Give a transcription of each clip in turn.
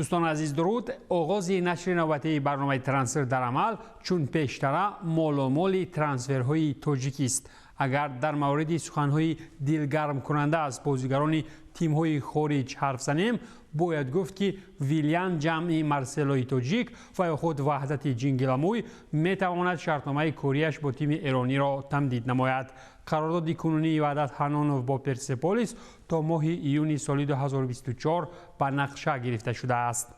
Дӯстони азиз, дуруд. Оғози нашри навбатии барномаи «Трансфер дар амал» чун пештара моломоли трансферҳои тоҷикист. Агар дар мавриди суханҳои дилгармкунанда аз бозигарони тимҳои хориҷ ҳарф занем, бояд гуфт, ки Вилиян ҷамъи Марселои тоҷик ва ё худ Ваҳдати Ҷингиламӯй метавонад шартномаи кориаш бо тими эрониро тамдид намояд. Қарордоди кунунии Ваҳдат Ҳанонов бо Персеполис то моҳи июни соли 2024 ба нақша гирифта шудааст.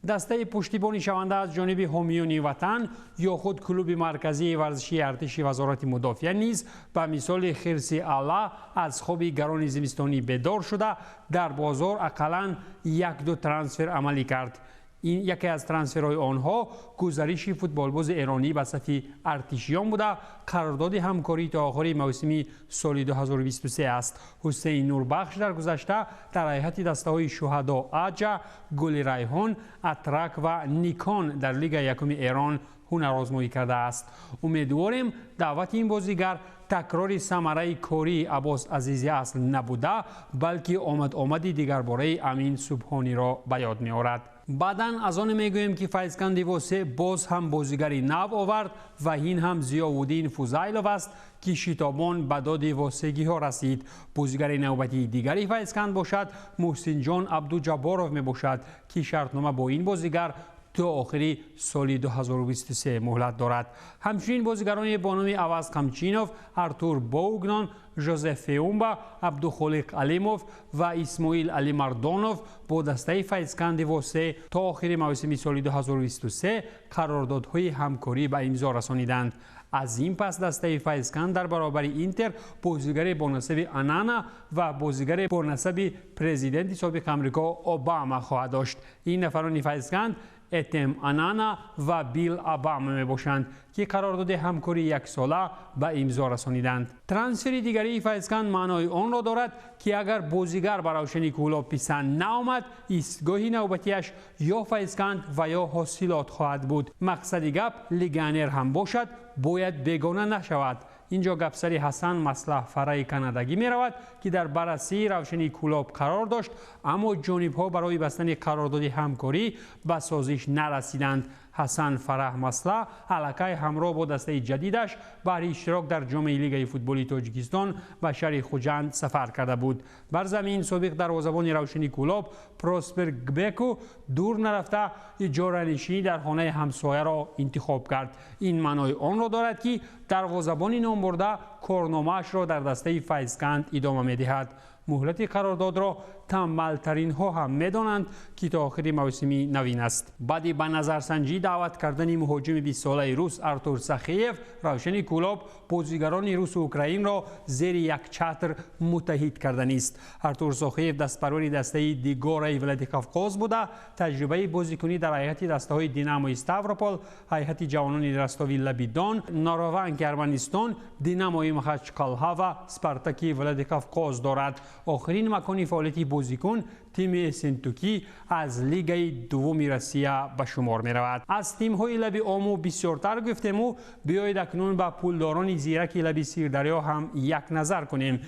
Дастаи пуштибонишаванда аз ҷониби ҳомиёни ватан ё худ клуби марказии варзишии артиши Вазорати мудофиа низ ба мисоли хирси алла аз хоби гарони зимистонӣ бедор шуда, дар бозор ақаллан як-ду трансфер амалӣ кард. Ин яке аз трансферҳои онҳо гузариши футболбози эронӣ ба сафи артишиён буда, қарордоди ҳамкорӣ то охири мавсими соли 2023 аст. Ҳусейн Нурбахш дар гузашта дар ҳайати дастаҳои Шуҳадо Аҷа, Гули Райҳон, Атрак ва Никон дар Лигаи якуми Эрон ҳунарозмоӣ кардааст. Умедворем, даъвати ин бозигар такрори самараи кории Аббос Азизи асл набуда, балки омад-омади дигарбораи Амин Субҳониро ба ёд меорад. Баъдан аз оне мегӯем, ки Файзканди Восе боз ҳам бозигари нав овард ва ин ҳам Зиёвуддин Фузайлов аст, ки шитобон ба доди восегиҳо расид. Бозигари навбатии дигари Файзканд бошад, Муҳсинҷон Абдуҷабборов мебошад, ки шартнома бо ин бозигар то охири соли 2023 муҳлат дорад. Ҳамчунин бозигарони бо номи Аваз Қамчинов, Артур Боугнон, Жозеф Феумба, Абдухолиқ Алимов ва Исмоил Алимардонов бо дастаи Файзканди Восе то охири мавсими соли 2023 қарордодҳои ҳамкорӣ ба имзо расониданд. Аз ин пас дастаи Файзканд дар баробари Интер бозигаре бо насаби Анана ва бозигаре бо насаби президенти собиқи Амрико Обама хоҳад дошт. Ин нафарони Файзканд Этем Анана ва Билл Обама мебошанд, ки қарордоди ҳамкории яксола ба имзо расониданд. Трансфери дигарии Файзканд маънои онро дорад, ки агар бозигар ба Равшани Кӯлоб писанд наомад, истгоҳи навбатиаш ё Файзканд ва ё Ҳосилот хоҳад буд. Мақсади гап, легионер ҳам бошад, бояд бегона нашавад. Инҷо гапсари Ҳасан Маслаҳ Фараи канадагӣ меравад, ки дар баррасии Равшани Кӯлоб қарор дошт, аммо ҷонибҳо барои бастани қарордоди ҳамкорӣ ба созиш нарасиданд. Ҳасан Фараҳ Маслаҳ аллакай ҳамроҳ бо дастаи ҷадидаш баҳри иштирок дар ҷомаи Лигаи футболи Тоҷикистон ба шаҳри Хуҷанд сафар карда буд. Бар замин собиқ дарвозабони Равшани Кӯлоб Проспер Гбеку дур нарафта иҷоранишинӣ дар хонаи ҳамсояро интихоб кард. Ин маънои онро дорад, ки дарвозабони номбурда корномаашро дар дастаи Файзканд идома медиҳад. Муҳлати қарордодро тамбалтаринҳо ҳам медонанд, ки то охири мавсими навин аст. Баъди ба назарсанҷӣ даъват кардани муҳоҷими бистсолаи рус Артур Сахиев, Равшани Кӯлоб бозигарони русу украинро зери як чатр муттаҳид карданист. Артур Сохиев дастпарвари дастаи Дигораи Владикавқоз буда, таҷрибаи бозикунӣ дар ҳайати дастаҳои Динамои Ставропол, ҳайати ҷавонони Ростови Лабидон, Нораванки Арманистон, Динамои Махачқалҳа ва Спартаки Владикавқоз дорад. Охирин макони фаъолияти бозикун тими Эссентукӣ аз Лигаи дуввуми Россия ба шумор меравад. Аз тимҳои лаби Ому бисёртар гуфтему, биёед акнун ба пулдорони зираки лаби Сирдарё ҳам як назар кунем.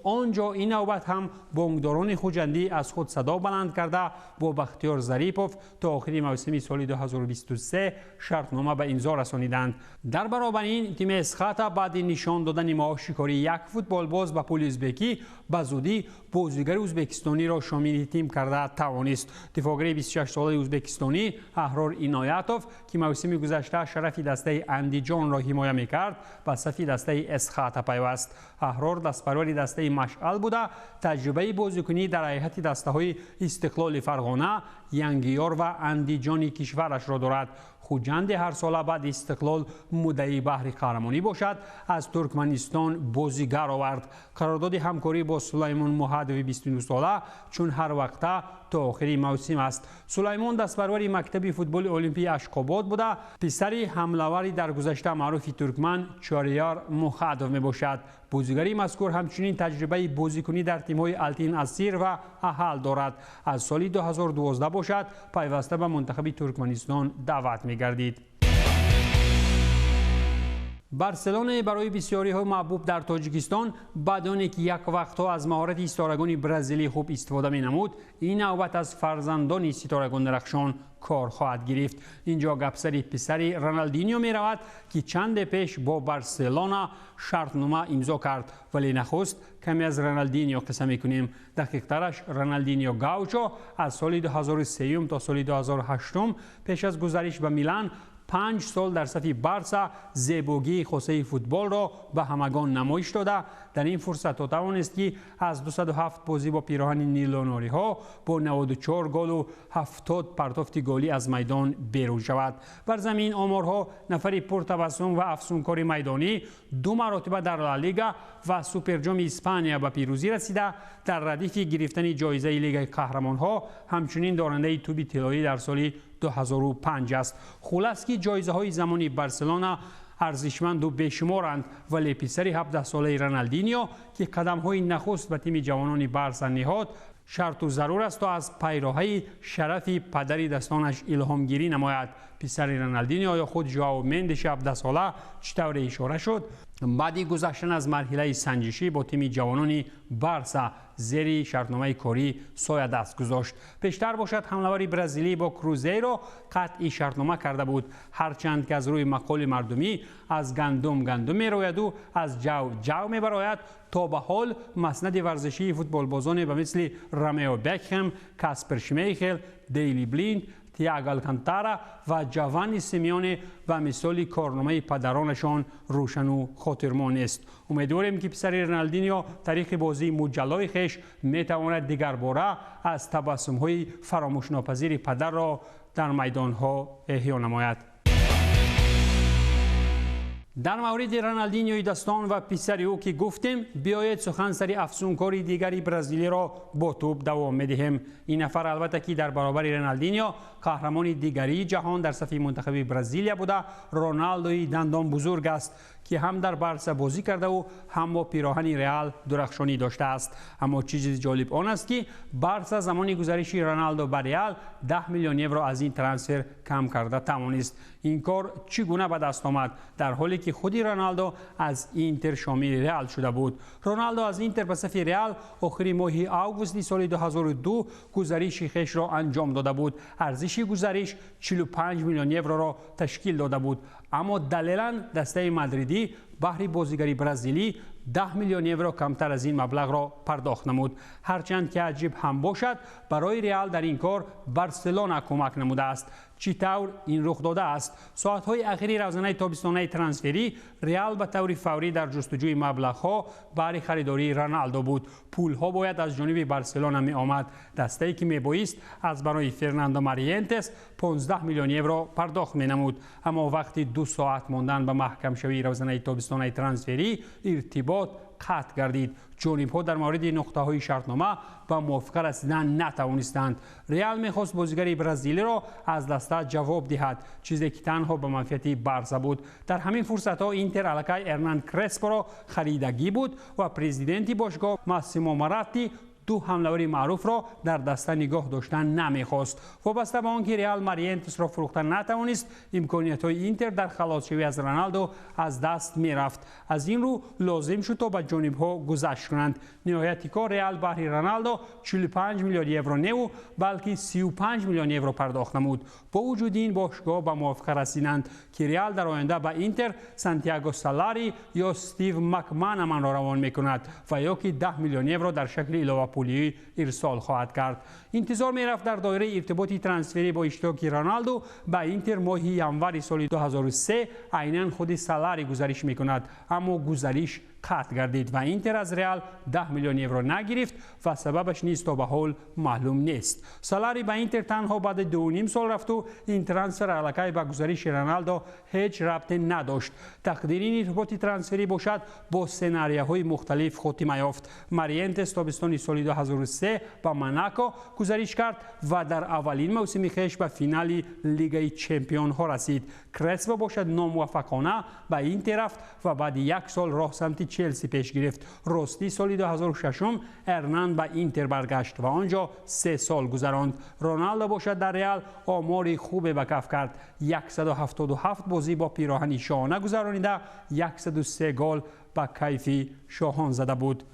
Он ҷо ин навбат ҳам бонкдорони хуҷандӣ аз худ садо баланд карда, бо Бахтиёр Зарипов то охири мавсими соли 2023 шартнома ба имзо расониданд. Дар баробари ин, тими Эсхата баъди нишон додани маоши кори як футболбоз ба пули ӯзбекӣ ба зудӣ бозигари ӯзбекистониро шомили тим карда тавонист. Дифоъгари 26-солаи ӯзбекистонӣ Аҳрор Иноятов, ки мавсими гузашта шарафи дастаи Андиҷонро ҳимоя мекард, ба сафи дастаи Эсхата пайваст. Аҳрор дастпарвари дастаи Машъал буда, таҷрибаи бозикунӣ дар ҳайати дастаҳои Истиқлоли Фарғона, Янгиёр ва Андиҷони кишварашро дорад. Хуҷанде ҳарсола баъди Истиқлол муддаи баҳри қаҳрамонӣ бошад, аз Туркманистон бозигар овард. Қарордоди ҳамкорӣ бо Сулаймон Муҳадови 29-сола чун ҳар вақта то охири мавсим аст. Сулаймон дастпарвари мактаби футболи Олимпии Ашқобод буда, писари ҳамлавари дар гузашта маъруфи туркман Чорияр Мухадов мебошад. Бозигари мазкур ҳамчунин таҷрибаи бозикунӣ дар тимҳои Алтин Асир ва Аҳал дорад. Аз соли 2012 бошад, пайваста ба мунтахаби Туркманистон даъват мегардид. Барселона барои бисёриҳо маҳбуб дар Тоҷикистон, баъд оне ки як вақтҳо аз маҳорати ситорагони бразилӣ хуб истифода менамуд, ин навбат аз фарзандони ситорагон рахшон кор хоҳад гирифт. Инҷо гапсари писари Роналдинио меравад, ки чанде пеш бо Барселона шартнома имзо кард, вале нахуст каме аз Роналдинио қисса мекунем. Дақиқтараш, Роналдинио Гаучо аз соли 2003 то соли 2008, пеш аз гузариш ба Милан, 5 сол дар сафи Барса зебогии хосаи футболро ба ҳамагон намоиш дода. Дар ин фурсатҳо тавонист, ки аз 207 бозӣ бо пироҳани нилонориҳо бо 94 голу 70 партофти голӣ аз майдон берун шавад. Бар замин оморҳо, нафари пуртабассум ва афсункори майдонӣ ду маротиба дар Ла Лига ва Суперҷоми Испания ба пирӯзӣ расида, дар радифи гирифтани ҷоизаи Лигаи қаҳрамонҳо ҳамчунин дорандаи тӯби тиллоӣ дар соли 2005 аст. Хулас, ки ҷоизаҳои замони Барселона арзишманду бешуморанд, вале писари 17-солаи Роналдинио, ки қадамҳои нахуст ба тими ҷавонони Барса ниҳод, шарту зарур аст, то аз пайроҳаи шарафи падари дастонаш илҳомгирӣ намояд. Писари Роналдинио ё худ Жоао Мендеши 17-сола, чӣ тавре ишора шуд, баъди гузаштан аз марҳилаи санҷишӣ бо тими ҷавонони Барса зери шартномаи корӣ соя даст гузошт. Пештар бошад, ҳамлавари бразилӣ бо Крузейро қатъи шартнома карда буд. Ҳарчанд ки аз рӯи мақоли мардумӣ, аз гандум гандум мерояду аз ҷав ҷав мебарояд, то ба ҳол маснади варзишии футболбозоне ба мисли Ромео Бекхем, Каспер Шмейхел, Дейли Блинд, Тиаго Алкантара ва Ҷованни Симеоне ба мисоли корномаи падаронашон рӯшану хотирмон нест. Умедворем, ки писари Роналдинио тариқи бозии муҷаллои хеш метавонад дигарбора аз табассумҳои фаромӯшнопазири падарро дар майдонҳо эҳё намояд. Дар мавриди Роналдиниои дастон ва писари ӯ ки гуфтем, биёед сухан сари афсункори дигари бразилиро бо тӯб давом медиҳем. Ин нафар, албатта, ки дар баробари Роналдинио қаҳрамони дигарии ҷаҳон дар сафи мунтахаби Бразилия буда, Роналдои дандон бузург аст, ки ҳам дар Барса бозӣ кардаву ҳам бо пироҳани Реал дурахшонӣ доштааст. Аммо чизи ҷолиб он аст, ки Барса замони гузариши Роналдо ба Реал 10 миллион евро аз ин трансфер кам карда тавонист. Ин кор чӣ гуна ба даст омад, дар ҳоле ки худи Роналдо аз Интер шомили Реал шуда буд? Роналдо аз Интер ба сафи Реал охири моҳи августи соли 2002 гузариши хешро анҷом дода буд. Арзиши гузариш 45 миллион евроро ташкил дода буд, аммо далелан дастаи мадридӣ баҳри бозигари бразилӣ 10 миллион евро камтар аз ин маблағро пардохт намуд. Ҳарчанд ки аҷиб ҳам бошад, барои Реал дар ин кор Барселона кӯмак намудааст. Чӣ тавр ин рух додааст? Соатҳои ахири равзанаи тобистонаи трансферӣ Реал ба таври фаврӣ дар ҷустуҷӯи маблағҳо баҳри харидории Роналдо буд. Пулҳо бояд аз ҷониби Барселона меомад, дастае ки мебоист аз барои Фернандо Мариентес 15 миллион евро пардохт менамуд. Аммо вақти 2 соат мондан ба маҳкамшавии равзанаи тобистонаи трансферӣ иртибот қатъ гардид. Ҷонибҳо дар мавриди нуқтаҳои шартнома ба мувофиқа расидан натавонистанд. Реал мехост бозигари бразилиро аз даста ҷавоб диҳад, чизе ки танҳо ба манфиати Барса буд. Дар ҳамин фурсатҳо Интер аллакай Эрнан Креспоро харидагӣ буд ва президенти бошгоҳ Массимо Маратти ду ҳамлавари маъруфро дар даста нигоҳ доштан намехост. Вобаста ба он ки Реал Мариентесро фурӯхта натавонист, имкониятҳои Интер дар халосшавӣ аз Роналдо аз даст мерафт. Аз ин рӯ лозим шуд, то ба ҷонибҳо гузашт кунанд. Ниҳояти кор, Реал баҳри Роналдо 45 миллион евро неву, балки 35 миллион евро пардохт намуд. Бо вуҷуди ин, бошгоҳ ба мувофиқа расиданд, ки Реал дар оянда ба Интер Сантьяго Салари ё Стив Макманаманро равон мекунад ва ё ки 10 миллион евро дар шакли иловапулӣ ирсол хоҳад кард. Интизор мерафт, дар доираи иртиботи трансферӣ бо иштироки Роналду ба Интер моҳи январи соли 2003 айнан худи Салари гузариш мекунад, аммо гузариш қатъ гардид ва Интер аз Реал 10 миллион евро нагирифт ва сабабаш низ то ба ҳол маълум нест. Салари ба Интер танҳо баъди 2,5 сол рафту ин трансфер аллакай ба гузариши Роналдо ҳеҷ рабте надошт. Тақдири ин иртиботи трансферӣ бошад, бо сценарияҳои мухталиф хотима ёфт. Мариентес тобистони соли 2003 ба Монако гузариш кард ва дар аввалин мавсими хеш ба финали Лигаи чемпионҳо расид. Креспо бошад, номуваффақона ба Интер рафт ва баъди як сол роҳ самти Челси пеш гирифт. Ростӣ, соли 2006 Эрнан ба Интер баргашт ва он ҷо 3 сол гузаронд. Роналдо бошад, дар Реал омори хубе ба каф кард: 177 бозӣ бо пироҳани шоҳона гузаронида, 103 гол ба кайфи шоҳон зада буд.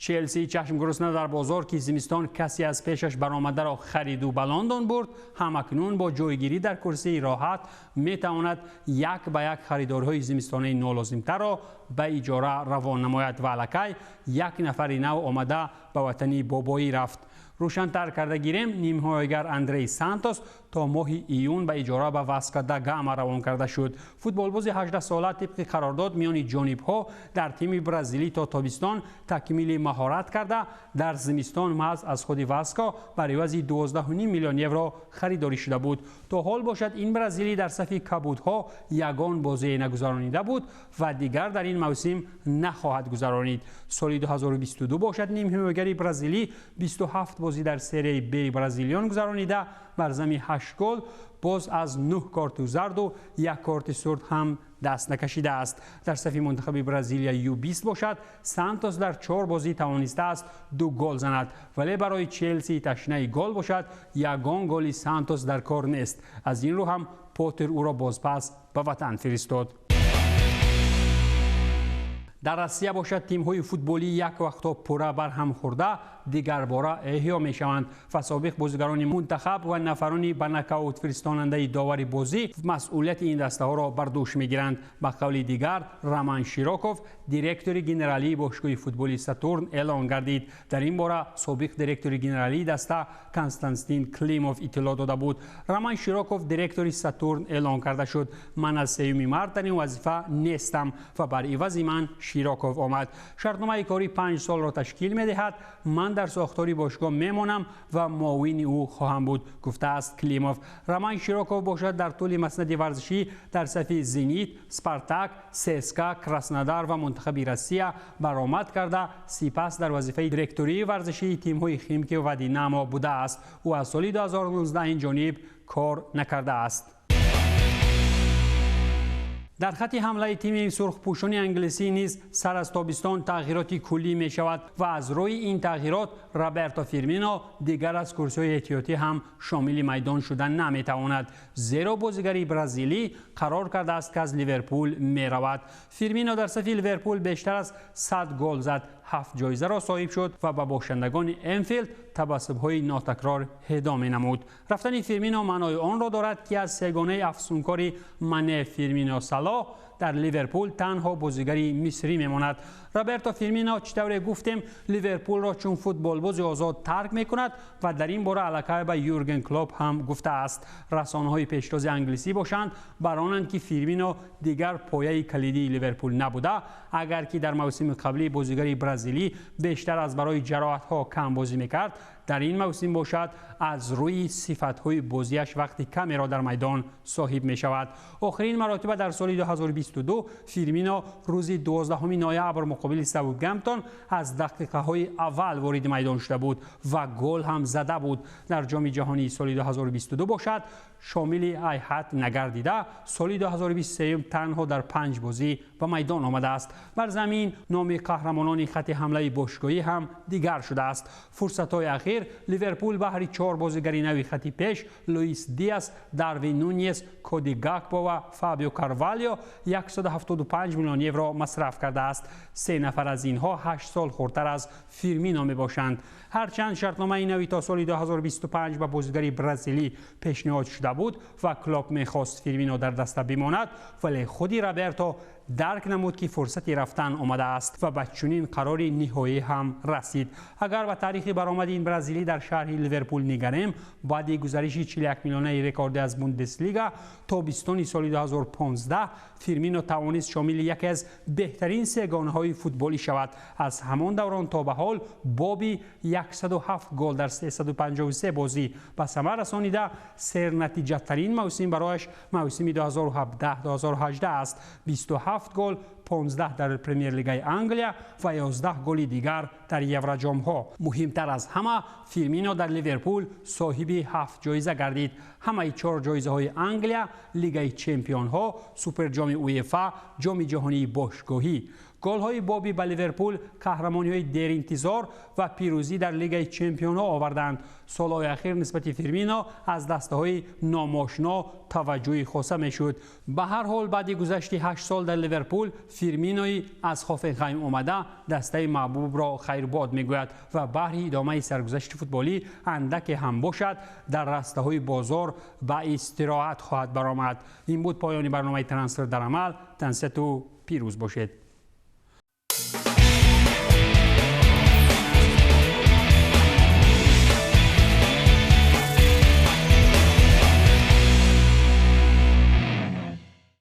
Челси чашмгурусна дар бозор, ки зимистон касе аз пешаш баромадаро хариду ба Лондон бурд, ҳамакнун бо ҷойгирӣ дар курсии роҳат метавонад як ба як харидорҳои зимистонаи нолозимтарро ба иҷора равон намояд ва аллакай як нафари нав омада ба ватани бобоӣ рафт. Рӯшантар карда гирем, нимҳимоягар Андрей Сантос то моҳи июн ба иҷора ба Васко да Гама равон карда шуд. Футболбози 18сола тибқи қарордод миёни ҷонибҳо дар тими бразилӣ то тобистон такмили маҳорат карда, дар зимистон маҳз аз худи Васко бар ивази 12,5 миллион евро харидорӣ шуда буд. То ҳол бошад, ин бразилӣ дар сафи кабудҳо ягон бозие нагузаронида буд ва дигар дар ин мавсим нахоҳад гузаронид. Соли 2022 бошад, нимҳимоягари бразилӣ 27 бозӣ дар Серияи Б бразилиён гузаронида, бар зами 8 гол боз аз 9 корти зарду як корти сурх ҳам даст накашидааст. Дар сафи мунтахаби Бразилия Ю20 бошад, Сантос дар чор бозӣ тавонистааст ду гол занад, вале барои Челси ташнаи гол бошад, ягон голи Сантос дар кор нест. Аз ин рӯ ҳам Поттер ӯро бозпас ба ватан фиристод. Дар Россия бошад, тимҳои футболӣ як вақтҳо пурра барҳам хӯрда, дигарбора эҳё мешаванд ва собиқ бозигарони мунтахаб ва нафарони ба нокаут фиристонандаи довари бозӣ масъулияти ин дастаҳоро бар дӯш мегиранд. Ба қавли дигар, Роман Широков директори генералии бошгоҳи футболи Сатурн эълон гардид. Дар ин бора собиқ директори генералии даста Константин Климов иттилоъ дода буд. Роман Широков директори Сатурн эълон карда шуд. Ман аз 3 март дар ин вазифа нестам ва бар ивази ман Широков омад. Шартномаи корӣ 5 солро ташкил медиҳад. Ман дар сохтори бошгоҳ мемонам ва муовини ӯ хоҳам буд, гуфтааст Климов. Роман Широков бошад, дар тӯли маснади варзишӣ дар сафи Зенит, Спартак, ЦСКА, Краснодар ва мунтахаби Россия баромад карда, сипас дар вазифаи директории варзишии тимҳои Химки ва Динамо будааст. Ӯ аз соли 2019 ин ҷониб кор накардааст. Дар хати ҳамлаи тими сурхпӯшони англисӣ низ сар аз тобистон тағйироти куллӣ мешавад ва аз рӯи ин тағйирот Роберто Фирмино дигар аз курсиҳои эҳтиётӣ ҳам шомили майдон шуда наметавонад, зеро бозигари бразилӣ қарор кардааст, ки аз Ливерпул меравад. Фирмино дар сафи Ливерпул бештар аз 100 гол зад, ҳафт ҷоизаро соҳиб шуд ва ба бошандагони Энфилд табассумҳои нотакрор ҳидо менамуд. Рафтани Фирмино маънои онро дорад, ки аз сегонаи афсункори Мане, Фирмино, Салоҳ дар Ливерпул танҳо бозигари мисрӣ мемонад. Роберто Фирмино, чӣ тавре гуфтем, Ливерпулро чун футболбози озод тарк мекунад ва дар ин бора аллакай ба Юрген Клоп ҳам гуфтааст. Расонаҳои пешрози англисӣ бошанд, бар онанд, ки Фирмино дигар пояи калидии Ливерпул набуда. Агар ки дар мавсими қаблӣ бозигари бразилӣ бештар аз барои ҷароҳатҳо кам бозӣ мекард, дар ин мавсим бошад, аз рӯи сифатҳои бозиаш вақти камеро дар майдон соҳиб мешавад. Охирин маротиба дар соли 2022 Фирмино рӯзи 12 ноябр муқобили Саутгемптон аз дақиқаҳои аввал вориди майдон шуда буд ва гол ҳам зада буд. Дар Ҷоми ҷаҳонии соли 2022 бошад, шомили ҳайат нагардида, соли 2023 танҳо дар панҷ бозӣ ба майдон омадааст. Бар замин номи қаҳрамонони хати ҳамлаи бошгоҳӣ ҳам дигар шудааст. Фурсатҳои ахир Ливерпул баҳри чор бозигари нави хати пеш: Луис Диас, Дарвин Нуньес, Коди Гакпо ва Фабио Карвалио 175 миллион евро масраф кардааст. Се нафар аз инҳо 8 сол хурдтар аз Фирмино мебошанд. Ҳарчанд шартномаи нави то соли 2025 ба бозигари бразилӣ пешниҳод шуда буд ва Клоп мехост Фирмино дар даста бимонад, вале худи Роберто дарк намуд, ки фурсати рафтан омадааст ва ба чунин қарори ниҳоӣ ҳам расид. Агар ба таърихи баромади ин бразилӣ дар шаҳри Ливерпул нигарем, баъди гузариши 41 миллионаи рекордӣ аз Бундеслига тобистони соли 2015 Фирмино тавонист шомили яке аз беҳтарин сегонаҳои футболӣ шавад. Аз ҳамон даврон то ба ҳол боби 107 гол дар 353 бозӣ ба самар расонида. Сернатиҷатарин мавсим барояш мавсими 2017-2018 аст: 27 гол. 15 дар Премер-лигаи Англия ва 11 голи дигар дар Евроҷомҳо. Муҳимтар аз ҳама, Фирмино дар Ливерпул соҳиби 7 ҷоиза гардид. Ҳамаи 4 ҷоизаҳои Англия, Лигаи чемпионҳо, Суперҷоми УЕФА, Ҷоми ҷаҳонии бошгоҳӣ. Голҳои Боби ба Ливерпул қаҳрамониҳои деринтизор ва пирӯзӣ дар Лигаи чемпионҳо оварданд. Солҳои ахир нисбати Фирмино аз дастаҳои номошино таваҷҷӯҳи хоса мешуд. Ба ҳар ҳол, баъди гузашти 8 сол дар Ливерпул, Фирминои аз Хофенхайм омада дастаи маҳбубро хайрбод мегӯяд ва баҳри идомаи саргузашти футболӣ андаке ҳам бошад, дар растаҳои бозор ба истироҳат хоҳад баромад. Ин буд поёни барномаи Трансфер дар амал. Тансиҳату пирӯз бошед.